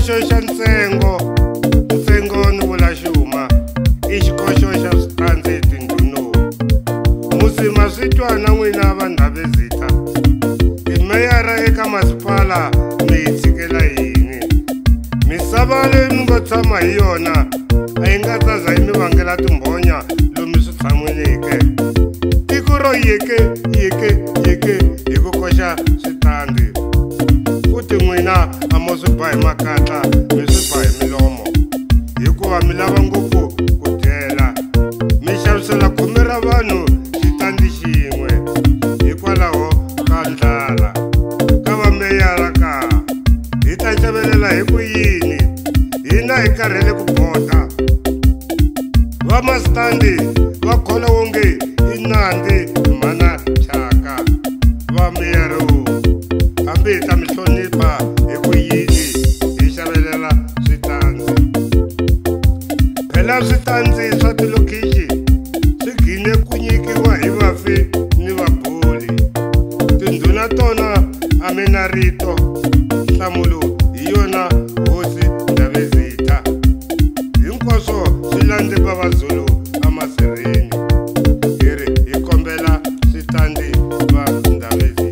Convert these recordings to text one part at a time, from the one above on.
xikoxo xa ntsengo, ntsengo ni vula xuma, i xikoxo xa switandzi tindhunu. Musima swi twa na n'wina va Ndhavezitha, timeyara eka masipala mi hi tshikela yini? Misava leyi mi ngo tshama hi yona a yi nga ta za yi mi vangela timbhonya lomu swi tshamileke. Tiko ro yeke yeke yeke hi ku koxa switandi. Futhi n'wina a mo swi ba hi makatla, mi swi ba hi milomo, hikuva mi lava ngopfu ku dyela. Mi xavisela khume ra vanhu xitandi xin'we hikwalaho ka ndlala. Ka va meyara ka hi ta xavelela hi ku yini? Hina hi karhele ku bota. Va masitandi va kholwa wonge i nandzi mhana thyaka. Va meyara hambi hi ta mi hlonipha hi ku yini hi xavelela switandzi. Phela switandzi swa tilokixi swi gine ku nyikiwa hi vafi ni vaboli. Tindhuna tona a mi na rito, nhlamulo hi yona hosi Ndhavezitha. Hinkwaswo swi landze Baba Zulu emasirheni. Hi ri hi kombela switandi va Ndhavezitha.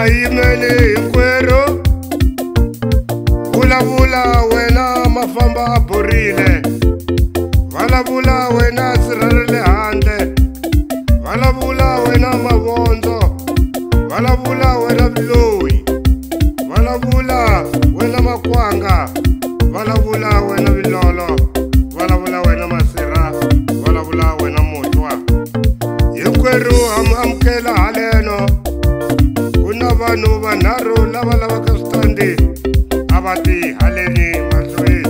Ayimele hinkwerhu, vulavula wena mafamba a borile, vulavula wena sirhelele handle, vulavula wena mavondzo, vulavula wena vuloyi, vulavula wena makwanga, vulavula wena vilolo, vulavula wena masirha, vulavula wena mutwa. Hinkwerhu ha mu amukela haleno. Ku na vanhu vanharhu lava lavaka switandi a va ti haleni mahlweni.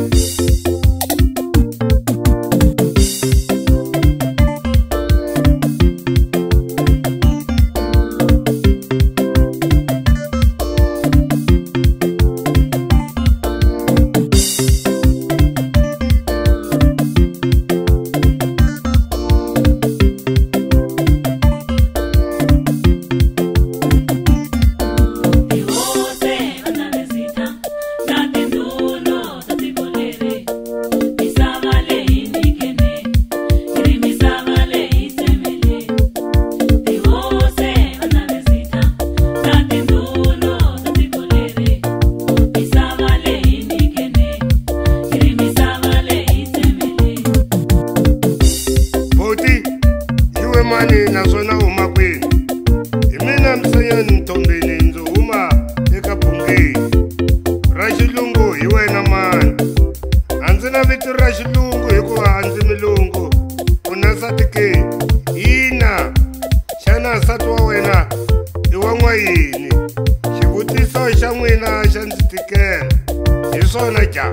Mani naswona huma kwini? Hi mina Msanyani Mthombeni, ndzi huma eka Bungeni ra xilungu. Hi wena mani? A ndzi na vito ra xilungu hikuva a ndzi milungu. U na nsati ke? Ina. Xana nsati wa wena i wa n'wayini? Xivutiso xa n'wina xa ndzi tikela. Hi swona ja,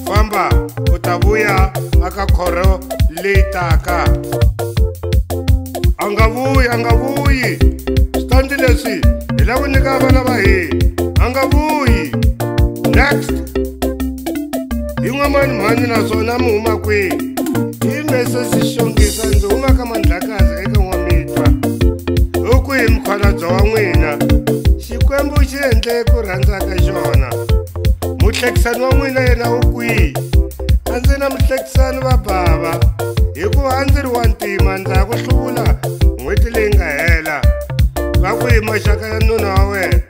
famba u ta vuya aka khorho leyi taka. A nga vuyi, a nga vuyi. Switandi leswi hi lava ku nyika vana va hina. A nga vuyi. Next. Hi n'wamani mhani naswona mi huma kwihi? Hi Mesesi Xongisa, ndzi huma ka Mandlakazi eka N'wamitwa. U kwihi mukhalabye wa n'wina? Xikwembu xi endle ku rhandza ka xona. Muhlekisani wa n'wina yena u kwihi? A ndzi na muhlekisani va bava, hikuva a ndzi ri wa ntima, ndza ha ku hluvula n'hweti leyi nga hela. Va kwihi maxaka ya nuna wa wena?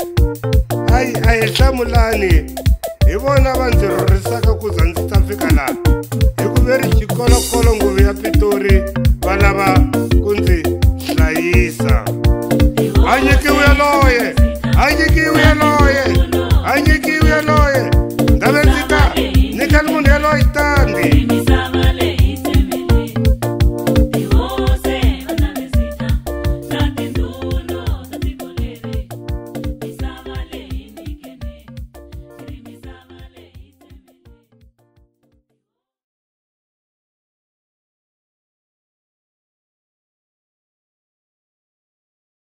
Ayi, a hi hlamulani. Hi vona va ndzi rhurhisaka ku za ndzi ta fika laha. Hi ku ve ri xikolokolo nguvu ya Pitori va lava ku ndzi hlayisa. A nyikiwe yaloye. A nyikiwi yaloye, a nyikiwi yaloye. Ndhavendzita, nyikani munhu yaloye xitandi.